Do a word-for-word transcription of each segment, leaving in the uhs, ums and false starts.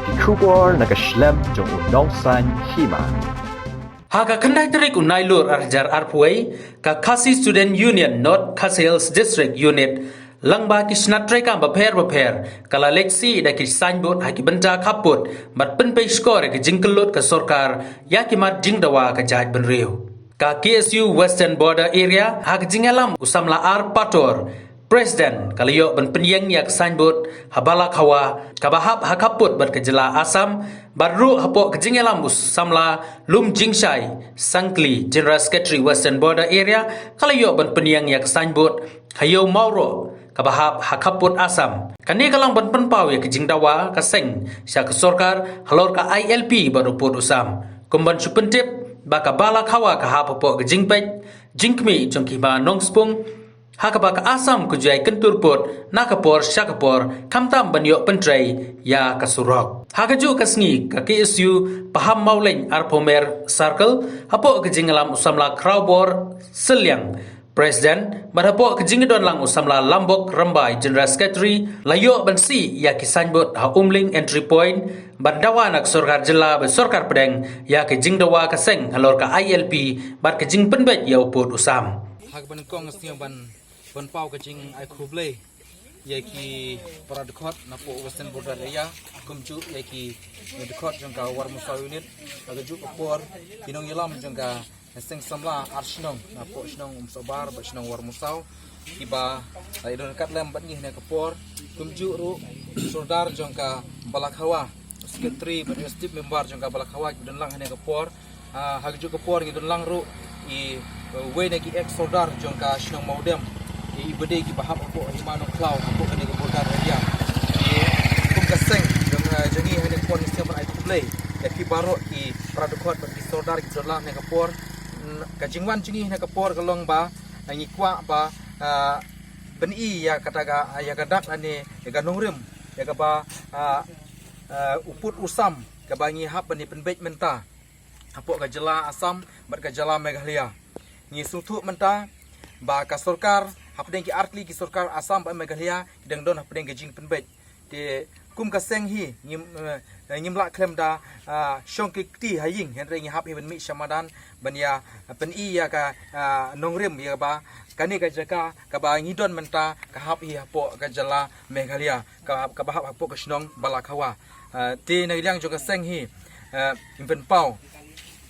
Ki khubor na ka shlem jong u Nongsaiñ Hima. Ha ka khyndai tarik u Nailur arhajar arphew, ka Khasi Student Union North Khasi Hills District Unit, lyngba ki shnat treikam bapher bapher, ka la leit siew da ki signboard ha ki bynta khappud bad pynpei shkor ïa ka jingkyllut ka sorkar ïa ki mat jingdawa ka jaitbynriew. Ka K S U Western Border Area, ha ka jingïalam u samla R Pator, President, ka la ïoh ban pynïeng ïa ka signboard ha Balakhawa, kaba hap ha khappud bad ka jylla Assam, bad ruh hapoh ka jingïalam u samla Lumjingshai Sangkli, General Secretary Western Border Area, ka la ïoh ban pynïeng ïa ka signboard ha Ïew Mawroh, kaba hap ha khappud Assam. Kane ka long ban pynpaw ïa ka jingdawa ka seng sha ka sorkar halor ka I L P bad u pud u sam. Kum ban shu pyntip ba ka Balakhawa ka hap hapoh ka jingpeit jingkhmih jong ki hima nongspung, ha kaba ka Assam ka ju ïai kyntur pud na ka por sha ka por, khamtam ban ïoh pyntrei ïa ka surok. Ha kajuh ka sngi, ka K S U Pahammawlein Arphew Mer Circle, hapoh ka jingïalam u samla Khrawbor Sylliang, President, bad hapoh ka jingdon lang u samla Lambok Rymbai, General Secretary, la ïoh ban siew ïa ki signboard ha Umling Entry Point, ban dawa na ka sorkar jylla bad sorkar pdeng ïa ka jingdawa ka seng halor ka I L P bad ka jingpynbeit ïa u pud u sam. Ha kaba nyngkong nga sngewbha ban, ban pynpaw ka jingai khublei ïa ki para dkhot napoh Western Border Area, kumjuh ïa ki dkhot jong ka Warmusaw Unit, ha kajuh ka por ki nongïalam jong ka seng samla ar shnong napoh shnong Umsohbar bad shnong Warmusaw, kiba la ïadon ryngkat lem bad ngi ha kane ka por, kumjuh ruh sordar jong ka Balakhawa, secretary bad executive member jong ka Balakhawa kiba don lang ha kane ka por. Ah, ha kajuh ka por ngi don lang ruh i, eh, wei na ki ex sordar jong ka shnong Mawdem, i, iba dei kiba hap hapoh hima Nongkhlaw hapoh kane ka border area. I, kum ka seng jong, eh, jong ngi ha kane ka por ngi sngewbha ban ai khublei ïa ki baroh ki para dkhot bad ki sordar kiba don lang ha kane ka por. Mm, ka jingwan jong ngi ha kane ka por ka long ba, eh, ngi kwah ba, eh, pyni ïa kata ka, ïa ka dak lane ïa ka nongrim ïa kaba, eh, eh, u pud u sam kaba ngi hap ban ïa pynbeit mynta hapoh ka jylla Assam bad ka jylla Meghalaya. Ngi sngewthuh mynta ba ka sorkar hapdeng ki artylli ki sorkar Assam bad Meghalaya ki dang don hapdeng ka jingpynbeit. Te kum ka seng hi ngim, eh, ngim lah khlem da, ah, shong ki kti ha ïing, hynrei ngi hap hi ban mih sha madan ban ïa, ah, pyni ïa ka, ah, nongrim ïa ba kane ka jaka kaba ngi don mynta ka hap hi hapoh ka jylla Meghalaya, ka, kaba hap hapoh ka shnong Balakhawa. Ah, te na liang jong ka seng hi, ah, ngin pynpaw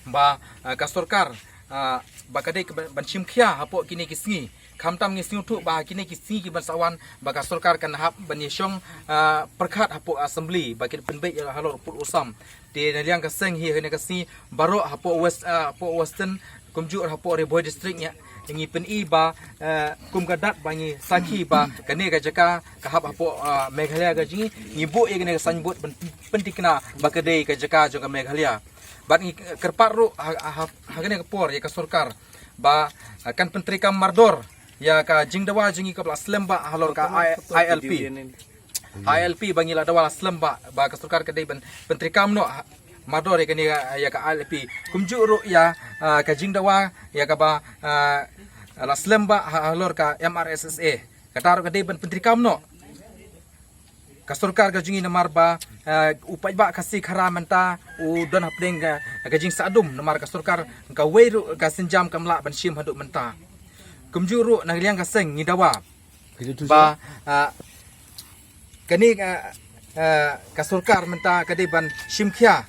ba, ah, ka sorkar, ah, ba ka dei ka ban, ban shim khia hapoh kine ki sngi. Khamtam ngi sngewthuh ba kine ki sngi ki ban sa wan ba ka sorkar kan hap ban ïa shong, ah, pyrkhat hapoh assembly ba kin pynbeit ïa halor u pud u sam. Te na liang ka seng hi ha kane ka sngi baroh hapoh West, ah, hapoh Western kumjuh hapoh Ri Bhoi District ngi, ngi pyni ba, eh, kum ka dak ba ngi sakhi ba kane ka jaka ka hap hapoh, ah, Meghalaya ka jong ngi, ngi buh ïa kane ka signboard ban pynthikna ba ka dei ka jaka jong ka Meghalaya. Bad ngi kyrpad ruh ha, ha, ha kane ka por ïa ka sorkar ba, ah, kan pyntreikam mardor ïa ka jingdawa jong ngi kaba la slem bha halor ka I, I L P. I L P ba ngi la dawa la slem bha, ba ka sorkar ka dei ban pyntreikam noh ha, mardor ïa kane, ïa ka I L P. Kumjuh ruh ïa, ah, ka jingdawa ïa kaba, ah, la slem bha ha, halor ka M R S S A. Kata ruh ka dei ban pyntreikam noh ka sorkar ka jong ngi namar ba, ah, u paidbah Khasi Khara mynta u don hapdeng ka, ka jingsah dum namar ka sorkar kawei ruh ka sienjam kam lah ban shim haduh mynta. Kumjuh ruh na liang ka seng ngi dawa ba, ah, kane, ah, ah, ka sorkar mynta ka dei ban shim khia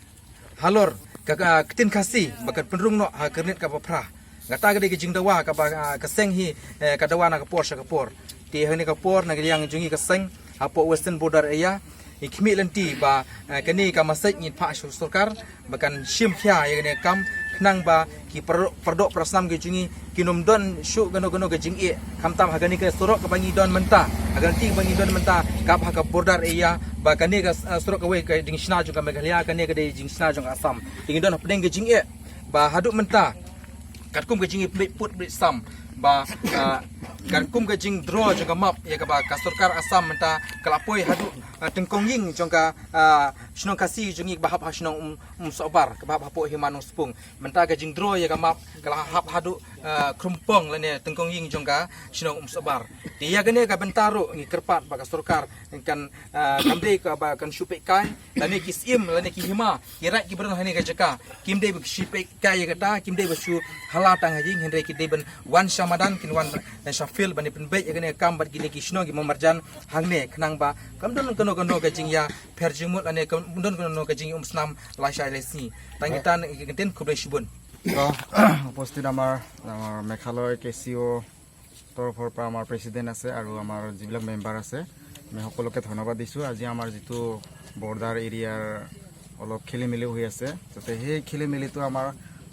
halor ka, ka ktien Khasi ba kan pynrung noh ha ka rit kaba phra. Kata ka dei ka jingdawa kaba, ah, ka seng hi, eh, ka dawa na ka por sha ka por. Te ha kane ka por na liang jong ngi ka seng hapoh Western Border Area, ngi khmih lynti ba, eh, kane ka message ngin phah sha sorkar ba kan shim khia ïa kane ka kam khnang ba ki para, para doh para snam ki jong ngi kin ym don shuh kano kano ka jingeh. Khamtam ha kane ka surok kaba ngi don mynta, ha ka lynti kaba ngi don mynta, kaba ha ka border area, ba kane ka, eh, surok kawei ka dei jingshna jong ka Meghalaya, kane ka dei jingshna jong ka Assam. Te ngi don hapdeng ka jingeh ba haduh mynta katkum ka jingïapynbeit pud beit sam ba, ah, Ka kum ka jingdraw jong ka map ïa kaba ka sorkar Assam mynta ka la poi haduh, ah, tyngkong ïing jong ka, ah, shnong Khasi jong ngi kaba hap ha shnong Um, Umsohbar kaba hap hapoh Hima Nongspung. Mynta ka jingdraw ïa ka map ka la hap haduh, ah, khrumpong lane tyngkong ïing jong ka shnong Umsohbar. Te ïa kane ka bynta ruh ngi kyrpad ba ka sorkar kan, ah, kam dei kaba kan shu peit kai lane ki syiem lane ki hima ki raid kiba don hangne ka jaka. Kim dei ba shu peit kai ïa kata, kim dei ba shu hala tang ha ïing, hynrei ki dei ban wan sha madan, kin wan sha field ban ïa pynbeit ïa kane ka kam bad kine ki shnong ki marjan hangne, khnang ba kam don kano kano ka jingïapher jingmut lane kam don kano kano ka jingïaumsnam lashai lashisngi. Tang kita ngi kyntien, khublei shibun. তো, উপস্থিত আমাৰ, আমাৰ মেঘালয় কে চি অ' তৰফৰ পৰা আমাৰ প্ৰেচিডেণ্ট আছে আৰু আমাৰ যিবিলাক মেম্বাৰ আছে, আমি সকলোকে ধন্যবাদ দিছোঁ। আজি আমাৰ যিটো বৰ্ডাৰ এৰিয়াৰ অলপ খেলি মেলি হৈ আছে, যাতে সেই খেলি মেলিটো আমাৰ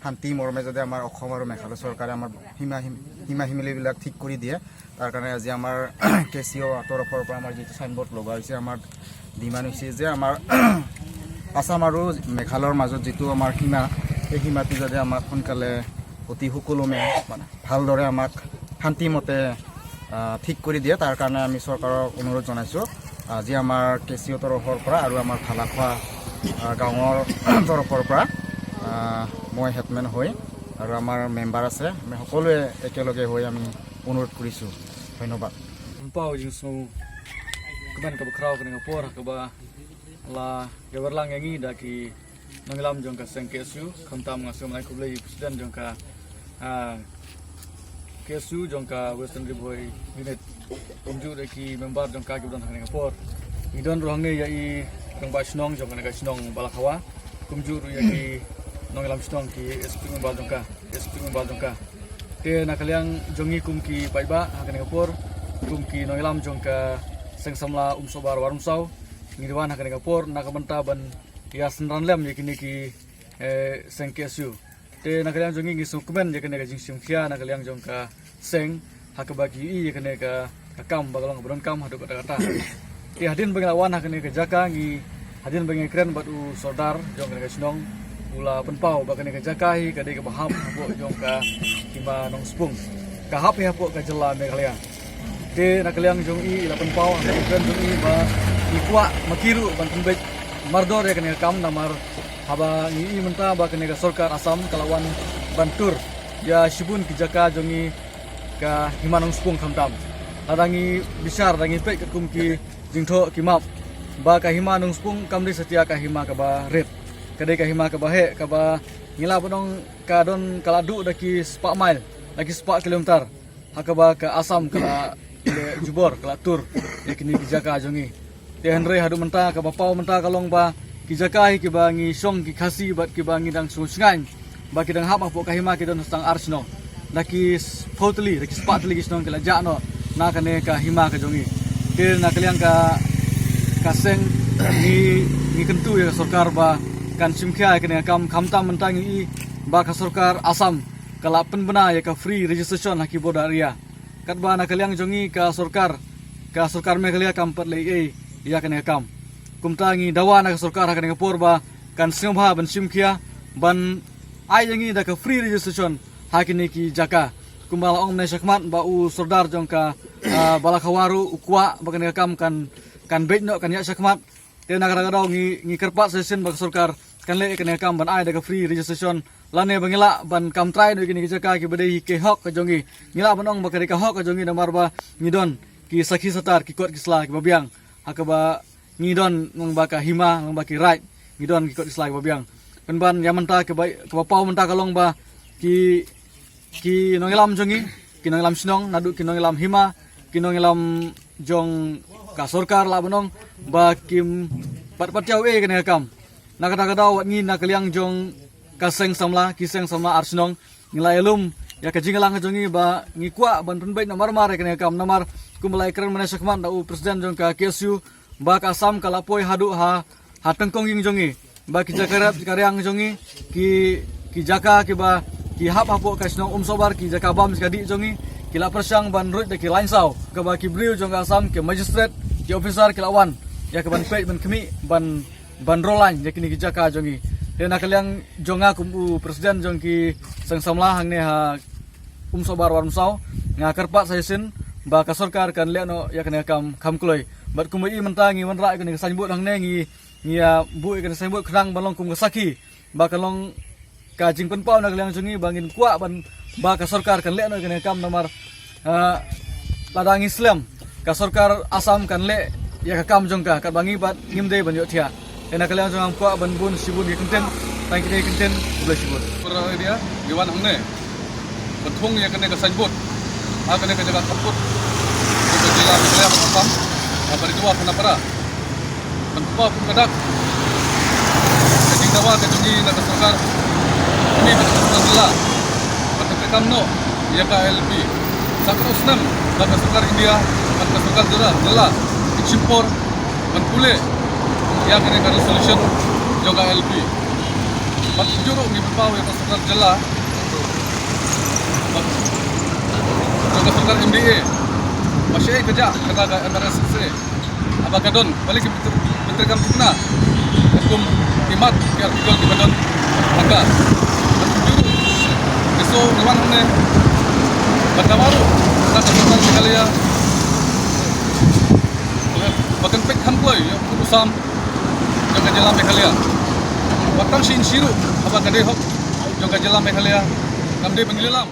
শান্তি মৰ্মে যাতে আমাৰ অসম আৰু মেঘালয় চৰকাৰে আমাৰ সীমা, সীম-, সীমা সীমালিবিলাক ঠিক কৰি দিয়ে। তাৰ কাৰণে আজি আমাৰ কে চি অ' তৰফৰ পৰা আমাৰ যিটো চাইনবৰ্ড লগোৱা হৈছে, আমাৰ ডিমাণ্ড হৈছে যে আমাৰ আছাম আৰু মেঘালয়ৰ মাজত যিটো আমাৰ সীমা, সেই সীমাটো যাতে আমাক সোনকালে অতি সুকলমে মানে ভালদৰে আমাক শান্তিমতে, আহ, ঠিক কৰি দিয়ে, তাৰ কাৰণে আমি চৰকাৰক অনুৰোধ জনাইছোঁ। আজি আমাৰ কে চি অ' তৰফৰ পৰা আৰু আমাৰ ভালাখোৱা, আহ, গাঁৱৰ তৰফৰ পৰা, আহ, মই হেডমেন হৈ আৰু আমাৰ মেম্বাৰ আছে, আমি সকলোৱে একেলগে হৈ আমি অনুৰোধ কৰিছোঁ। ধন্যবাদ। Pynpaw jingsngew kmen kaba khraw kane ka por ha kaba la ïawer lang ïa ngi da ki nongïalam jong ka seng K S U, khamtam nga sngewbha ban ai khublei ïa u president jong ka, ah, K S U jong ka Western Ri Bhoi Unit, kumjuh ruh ïa ki member jong ka kiba don ha kane ka por. Ngi don ruh hangne ïa i rangbah shnong jong kane ka shnong Balakhawa, kumjuh ruh ïa ki nongïalam shnong, ki executive member jong ka, executive member jong ka. Te na ka liang jong ngi kum ki paidbah ha kane ka por, kum ki nongïalam jong ka seng samla Umsohbar Warumsaw, ngi wan ha kane ka por na ka bynta ban ïa synran lem ïa kine ki, eh, seng K S U. Te na ka liang jong ngi ngi sngewkmen ïa kane ka jingshim khia na ka liang jong ka seng ha kaba ki ïohi ïa kane ka, ka kam ba ka long kaba donkam haduh katta katta. Te hadien ba ngi la wan ha kane ka jaka ngi, hadien ba ngi kren bad u sordar jong kane ka shnong, u la pynpaw ba kane ka jaka hi ka dei kaba hap hapoh jong ka Hima Nongspung, ka hap hi hapoh ka jylla Meghalaya. Te na ka liang jong i, i la pynpaw ha ka kren jong i ba i kwah ma ki ruh ban pynbeit mardor ïa kane ka kam namar haba ngi ïohi mynta ba kane ka sorkar Assam ka la wan ban tur ïa shibun ki jaka jong ngi ka Hima Nongspung khamtam. Lada ngi bishar, lada ngi peit katkum ki jingthoh ki map ba ka Hima Nongspung kam dei satia ka hima kaba rit, ka dei ka hima kaba heh, kaba ngi lah ban ong ka don, ka la duh da ki spah mile, da ki spah kilometer, ha kaba ka Assam ka la leh jubor, ka la tur ïa kine ki jaka jong ngi. Te hynrei haduh mynta kaba paw mynta ka long ba ki jaka hi kiba ngi shong ki Khasi bad kiba ngi dang sngewsynei ba ki dang hap hapoh ka hima ki don tang ar shnong. Da ki spah tylli, da ki spah tylli ki shnong ki la jah noh na kane ka hima ka jong ngi. Te na ka liang ka, ka seng ngi, ngi kyntu ïa ka sorkar ba kan shim khia ïa kane ka kam, khamtam mynta ngi ïohi ba ka sorkar Assam ka la pynbna ïa ka free registration ha ki border area. Katba na ka liang jong ngi ka sorkar, ka sorkar Meghalaya kam pat leh ei ei ïa kane ka kam. Kumta ngi dawa na ka sorkar ha kane ka por ba kan sngewbha ban shim khia ban ai ïa ngi da ka free registration ha kine ki jaka. Kumba la ong mynne shakhmat ba u sordar jong ka, ah, Balakhawa ruh u kwah ba kane ka kam kan, kan beit noh, kan ïaid shakhmat. Te na kata ka daw ngi, ngi kyrpad sa shisien ba ka sorkar kan leh ïa kane ka kam ban ai da ka free registration lane ba ngi lah ban kam trai noh ïa kine ki jaka kiba dei hi ka hok ka jong ngi. Ngi lah ban ong ba ka dei ka hok ka jong ngi namar ba ngi don ki sakhi satar, ki kot ki sla kiba biang ha kaba ngi don, nang ba ka hima, nang ba ki raid, ngi don ki kot ki sla kiba biang. Pynban ïa mynta kaba, kaba paw mynta ka long ba ki, ki nongïalam jong ngi, ki nongïalam shnong, naduh ki nongïalam hima, ki nongïalam jong ka sorkar lah ban ong ba kim pat pynpaw ei ïa kane ka kam. Na kata ka daw wat ngi na ka liang jong ka seng samla, ki seng samla ar shnong, ngi la ïalum ïa ka jingïalang ka jong ngi ba ngi kwah ban pynbeit noh marmar ïa kane ka kam namar kumba la ïakren mynne shakhmat da u president jong ka K S U ba ka Assam ka la poi haduh ha, ha tyngkong ïing jong ngi. Ba ki jaka rep, jaka riang jong ngi, ki, ki jaka kiba ki hap hapoh ka shnong Umsohbar, ki jaka bam jaka dih jong ngi, ki la pyrshang ban ruid da ki lain saw, kaba ki briew jong ka Assam, ki magistrate, ki officer ki la wan ïa ka ban peit ban khmih, ban, ban ro lain ïa kine ki jaka jong ngi. Te na ka liang jong nga kum u president jong ki seng samla hangne ha Umsohbar Warumsaw, Nga kyrpad sa shisien ba ka sorkar kan leh noh ïa kane ka kam kham kloi. Bad kumba i mynta ngi wanrah ïa kane ka signboard hangne, ngi, ngi ïa buh ïa kane ka signboard khnang ban long kum ka sakhi ba ka long ka jingpynpaw na ka liang jong ngi ba ngin kwah ban ba ka sorkar kan leh noh ïa kane ka kam namar, ah, lada ngi slem ka sorkar Assam kan leh ïa ka kam jong ka, katba ngi pat ngim dei ban ïohthiah. Te na ka liang jong nga kwah ban bun shibun ïa ki kyntien, tang kine ki kyntien, khublei shibun. Para area, ngi wan hangne ban thung ïa kane ka signboard ha kane ka jaka khappud jong ka jylla Meghalaya bad Assam, ha Baridua Khanapara. Ban pynpaw kum ka dak ka jingdawa ka jong ngi na ka sorkar, kane ka sorkar jylla, ban pyntrei kam noh ïa ka I L P. Sa kano snem ba ka sorkar India bad ka sorkar jylla, jylla ki shim por ban pule ïa kane ka resolution jong ka I L P. Bad shuh ruh ngi pynpaw ïa ka sorkar jylla bad jong ka sorkar M D A ba shaei ka jah kata ka M R S S A. Haba ka don, balei ki pyntrei, pyntrei kam thikna kum ki mat ki article kiba don ha ka. Bad shuh ruh ngi sngew ngi wan hangne ban dawa ruh na ka sorkar Meghalaya ba kan peit kham kloi ïa u sam jong ka jylla Meghalaya. Wat tang shi inshi ruh haba ka dei hok jong ka jylla Meghalaya, kam dei ban ngi lilam.